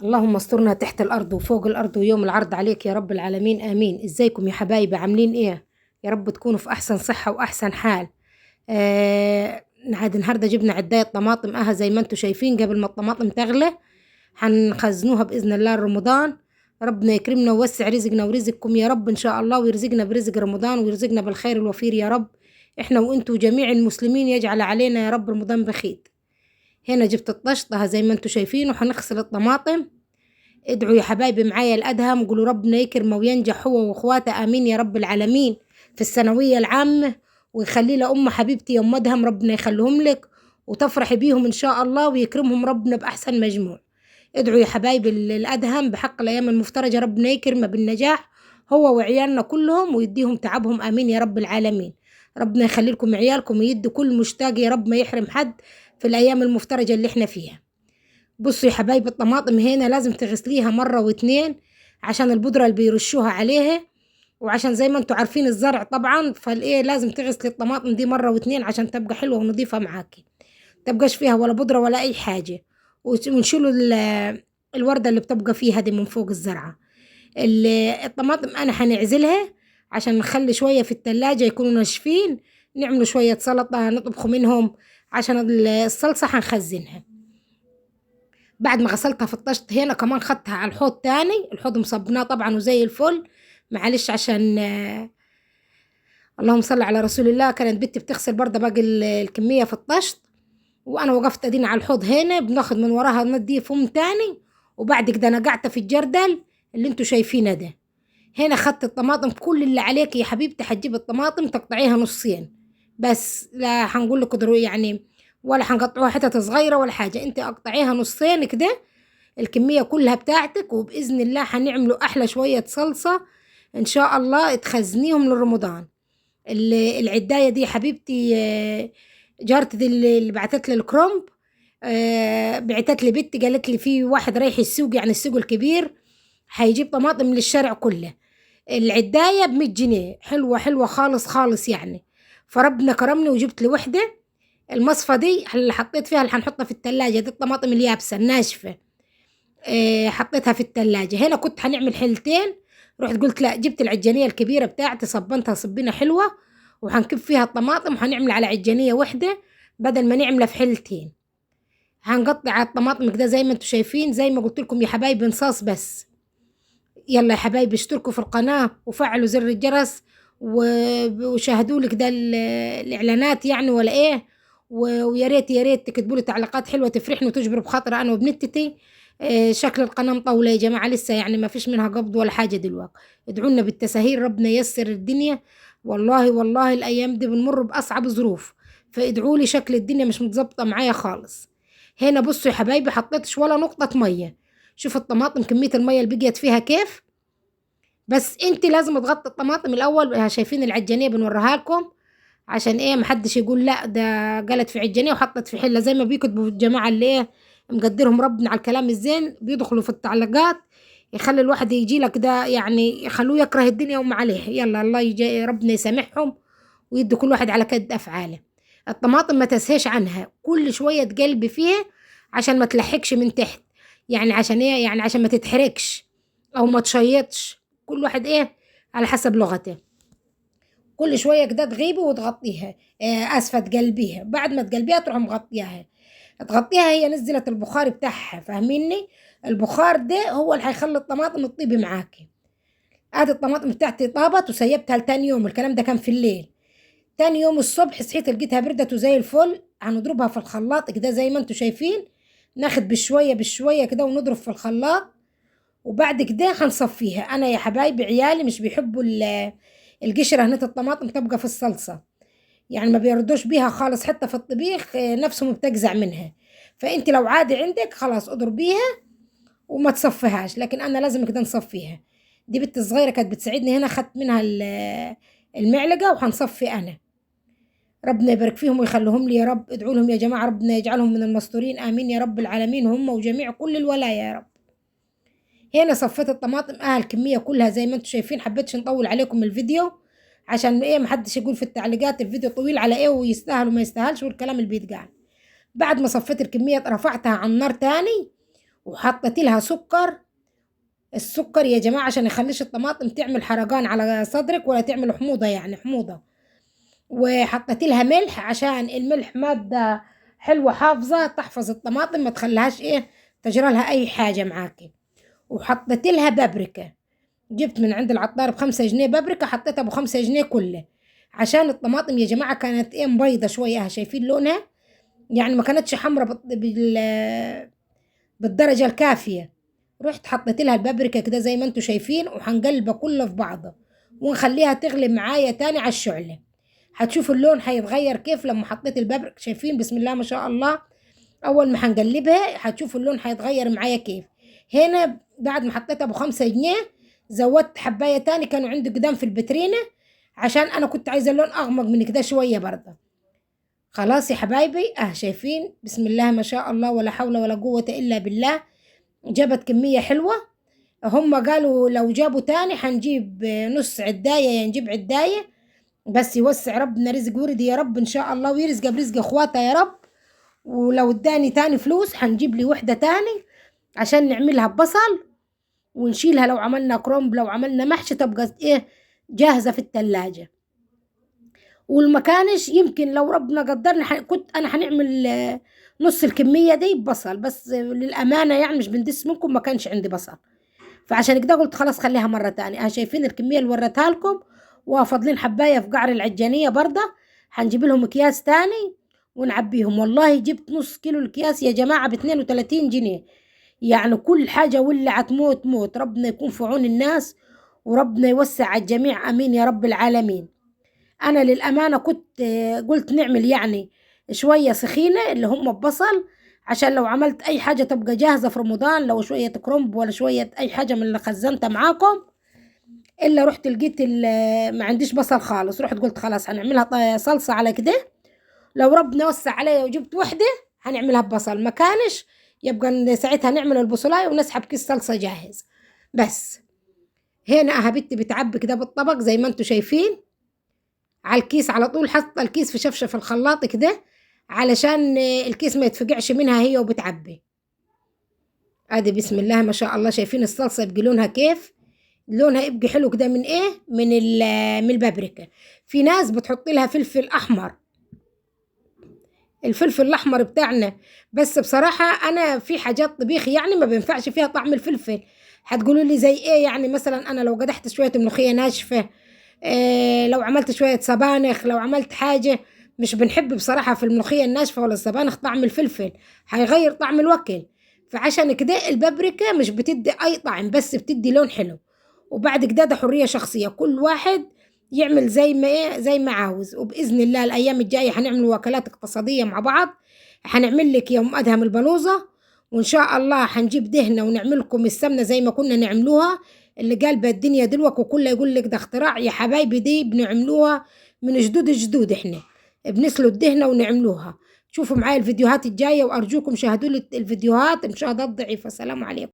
اللهم استرنا تحت الأرض وفوق الأرض ويوم العرض عليك يا رب العالمين، آمين. ازيكم يا حبايبي؟ عاملين ايه؟ يا رب تكونوا في أحسن صحة وأحسن حال. عاد النهارده جبنا عداية طماطم اها زي ما انتم شايفين. قبل ما الطماطم تغلى هنخزنوها بإذن الله لرمضان. ربنا يكرمنا ويوسع رزقنا ورزقكم يا رب إن شاء الله، ويرزقنا برزق رمضان ويرزقنا بالخير الوفير يا رب، احنا وانتم جميع المسلمين. يجعل علينا يا رب رمضان بخيت. هنا جبت الطشطة زي ما انتم شايفين وحنغسل الطماطم. ادعوا يا حبايبي معايا الأدهم، قولوا ربنا يكرمه وينجح هو واخواته، امين يا رب العالمين، في الثانوية العامة، ويخلي له ام حبيبتي يا ام ادهم، ربنا يخليهم لك وتفرحي بيهم ان شاء الله ويكرمهم ربنا باحسن مجموع. ادعوا يا حبايبي الأدهم بحق الايام المفترجة، ربنا يكرمه بالنجاح هو وعيالنا كلهم ويديهم تعبهم، امين يا رب العالمين. ربنا يخلي لكم عيالكم ويدي كل مشتاق يا رب، ما يحرم حد في الايام المفترجة اللي احنا فيها. بصوا يا حبايبي الطماطم هنا لازم تغسليها مرة واتنين عشان البودرة اللي بيرشوها عليها، وعشان زي ما انتوا عارفين الزرع طبعا، فالايه لازم تغسلي الطماطم دي مرة واتنين عشان تبقى حلوة ونظيفة معاكي، تبقاش فيها ولا بودرة ولا اي حاجة. ونشيلوا الوردة اللي بتبقى فيها دي من فوق الزرعة. الطماطم انا هنعزلها عشان نخلي شوية في التلاجة يكونوا ناشفين، نعملوا شوية سلطة نطبخوا منهم عشان الصلصة هنخزنها. بعد ما غسلتها في الطشت هنا كمان خدتها على الحوض تاني، الحوض مصبناه طبعا وزي الفل، معلش عشان اللهم صل على رسول الله. كانت بنتي بتغسل برضه باقي الكمية في الطشت، وانا وقفت ادينا على الحوض هنا بناخد من وراها نديه فم تاني، وبعد كده نقعتها في الجردل اللي انتوا شايفينه ده. هنا خدت الطماطم كل اللي عليك يا حبيبتي، هتجيب الطماطم تقطعيها نصين بس، لا هنقول لكم يعني ولا هنقطعوها حتت صغيرة ولا حاجة، انت اقطعيها نصين كده الكمية كلها بتاعتك، وبإذن الله هنعملوا أحلى شوية صلصة إن شاء الله تخزنيهم لرمضان. العداية دي حبيبتي جارتي دي اللي بعتت لي الكرنب، بعتت لي بنتي قالت لي في واحد رايح السوق، يعني السوق الكبير، هيجيب طماطم للشارع كله. العداية ب100 جنيه، حلوة حلوة خالص خالص يعني. فربنا كرمني وجبت لي وحدة. المصفى دي اللي حطيت فيها اللي هنحطها في التلاجة دي الطماطم اليابسة الناشفة، حطيتها في التلاجة. هنا كنت هنعمل حلتين، رحت قلت لا، جبت العجانية الكبيرة بتاعتي صبنتها صبينة حلوة، وهنكب فيها الطماطم وهنعمل على عجانية وحدة بدل ما نعملها في حلتين. هنقطع الطماطم كده زي ما انتم شايفين، زي ما قلت لكم يا حبايبي نصاص بس. يلا يا حبايبي اشتركوا في القناة وفعلوا زر الجرس وشاهدوا لي كده الإعلانات يعني ولا ايه، ويا ريت يا ريت تكتبوا لي تعليقات حلوة تفرحني وتجبر بخاطر انا وبنتتي. شكل القناة مطولة يا جماعة لسه، يعني ما فيش منها قبض ولا حاجة دلوقتي. ادعوا لنا بالتسهيل، ربنا ييسر الدنيا. والله والله الايام دي بنمر باصعب ظروف، فادعوا لي، شكل الدنيا مش متظبطه معايا خالص. هنا بصوا يا حبايبي حطيتش ولا نقطة مية، شوف الطماطم كمية المية اللي بقيت فيها كيف. بس انت لازم تغطي الطماطم الاول. شايفين العجانيه بنوريها لكم عشان ايه محدش يقول لا ده قالت في عجانيه وحطت في حله، زي ما بيكتبوا الجماعة اللي ايه مقدرهم ربنا على الكلام الزين، بيدخلوا في التعليقات يخلي الواحد يجي لك ده يعني يخلوه يكره الدنيا وما عليها. يلا الله يجي ربنا يسامحهم ويدي كل واحد على كد افعاله. الطماطم ما تسهيش عنها، كل شوية تقلبي فيها عشان ما تلحقش من تحت، يعني عشان ايه، يعني عشان ما تتحركش او ما تشيطش. كل واحد ايه على حسب لغته. كل شوية كده تغيبي وتغطيها، اسفه تقلبيها، بعد ما تقلبيها تروح مغطياها، تغطيها هي نزلت البخار بتاعها، فاهميني؟ البخار ده هو اللي هيخلي الطماطم تطيب معاكي. ادي الطماطم بتاعتي طابت وسيبتها لتاني يوم، الكلام ده كان في الليل. تاني يوم الصبح صحيت لقيتها بردت وزي الفل. هنضربها في الخلاط كده زي ما انتم شايفين، ناخد بالشويه بالشويه كده ونضرب في الخلاط، وبعد كده هنصفيها. انا يا حبايبي عيالي مش بيحبوا القشرة هنا الطماطم تبقى في الصلصه، يعني ما بيردوش بيها خالص، حتى في الطبيخ نفسهم بتجزع منها. فانت لو عادي عندك خلاص اضربيها وما تصفيهاش، لكن انا لازم كده نصفيها. دي بنت الصغيرة كانت بتساعدني هنا، خدت منها المعلقة وهنصفي انا. ربنا يبارك فيهم ويخليهم لي يا رب. ادعوا لهم يا جماعة ربنا يجعلهم من المستورين، امين يا رب العالمين، هم وجميع كل الولاية يا رب. هنا صفيت الطماطم الكمية كلها زي ما انتم شايفين. حبيتش نطول عليكم الفيديو عشان ايه محدش يقول في التعليقات الفيديو طويل على ايه ويستاهل وما يستاهلش والكلام اللي بيتقال. بعد ما صفيت الكمية رفعتها على النار تاني وحطيت لها سكر. السكر يا جماعة عشان يخليش الطماطم تعمل حرقان على صدرك ولا تعمل حموضة، يعني حموضة. وحطيت لها ملح عشان الملح مادة حلوة حافظة، تحفظ الطماطم ما تخليهاش ايه تجرى لها اي حاجة معاكي. وحطيت لها بابريكا، جبت من عند العطار ب5 جنيه بابريكا، حطيتها ب5 جنيه كله، عشان الطماطم يا جماعة كانت ايه مبيضة شوية، شايفين لونها يعني ما كانتش حمرة بالدرجة الكافية. رحت حطيت لها البابريكا كده زي ما انتم شايفين، وهنقلبها كله في بعضه ونخليها تغلي معايا تاني على الشعلة. هتشوفوا اللون هيتغير كيف لما حطيت البابريكا، شايفين بسم الله ما شاء الله. اول ما هنقلبها هتشوفوا اللون هيتغير معايا كيف. هنا بعد ما حطيتها ب5 جنيه زودت حباية تاني كانوا عندي قدام في البترينة، عشان انا كنت عايزة اللون اغمق من كده شوية برضه. خلاص يا حبايبي شايفين بسم الله ما شاء الله ولا حول ولا قوة الا بالله، جابت كمية حلوة. هم قالوا لو جابوا تاني حنجيب نص عداية، يعني نجيب عداية بس. يوسع ربنا رزق وردي يا رب ان شاء الله، ويرزق برزق اخواته يا رب. ولو اداني تاني فلوس حنجيب لي وحدة تاني عشان نعملها ببصل ونشيلها، لو عملنا كرنب لو عملنا محشي تبقى ايه جاهزة في التلاجة. والمكانش يمكن لو ربنا قدرنا كنت انا هنعمل نص الكمية دي ببصل، بس للأمانة يعني مش بندس منكم ما كانش عندي بصل، فعشان كده قلت خلاص خليها مرة تانية. شايفين الكمية اللي وريتها لكم، وفاضلين حباية في قعر العجانية برضه، هنجيب لهم اكياس تاني ونعبيهم. والله جبت نص كيلو الأكياس يا جماعة ب32 جنيه، يعني كل حاجة ولعت موت موت. ربنا يكون في عون الناس وربنا يوسع على الجميع، امين يا رب العالمين. انا للامانة كنت قلت نعمل يعني شوية سخينة اللي هم ببصل، عشان لو عملت اي حاجة تبقى جاهزة في رمضان، لو شوية كرنب ولا شوية اي حاجة من اللي خزنتها معاكم. الا رحت لقيت ما عنديش بصل خالص، رحت قلت خلاص هنعملها صلصه على كده، لو ربنا وسع عليا وجبت وحده هنعملها ببصل، ما كانش يبقى ساعتها نعمل البصلايه ونسحب كيس صلصه جاهز. بس هنا اها بنتي بتعبي كده بالطبق زي ما انتم شايفين على الكيس على طول، حاطه الكيس في شفشف الخلاط كده علشان الكيس ما يتفقعش منها هي وبتعبي. ادي بسم الله ما شاء الله، شايفين الصلصه يبقى لونها كيف؟ لونها يبقى حلو كده من ايه؟ من البابريكا. في ناس بتحط لها فلفل احمر، الفلفل الاحمر بتاعنا، بس بصراحة انا في حاجات طبيخ يعني ما بينفعش فيها طعم الفلفل. هتقولوا لي زي ايه يعني؟ مثلا انا لو قدحت شوية ملوخية ناشفة، إيه لو عملت شوية سبانخ، لو عملت حاجة، مش بنحب بصراحة في الملوخية الناشفه ولا السبانخ طعم الفلفل، هيغير طعم الوكل. فعشان كده البابريكا مش بتدي اي طعم، بس بتدي لون حلو. وبعد كده ده حرية شخصية، كل واحد يعمل زي ما ايه زي ما عاوز. وباذن الله الايام الجاية هنعمل وكالات اقتصادية مع بعض، هنعمل لك يوم ادهم البلوزة، وان شاء الله هنجيب دهنه ونعمل لكم السمنة زي ما كنا نعملوها اللي قالبه الدنيا دلوك، وكله يقول لك ده اختراع. يا حبايبي دي بنعملوها من جدود الجدود، احنا بنسلو الدهنه ونعملوها. شوفوا معايا الفيديوهات الجاية، وارجوكم شاهدوا لي الفيديوهات، مشاهدات ضعيفة. سلام عليكم.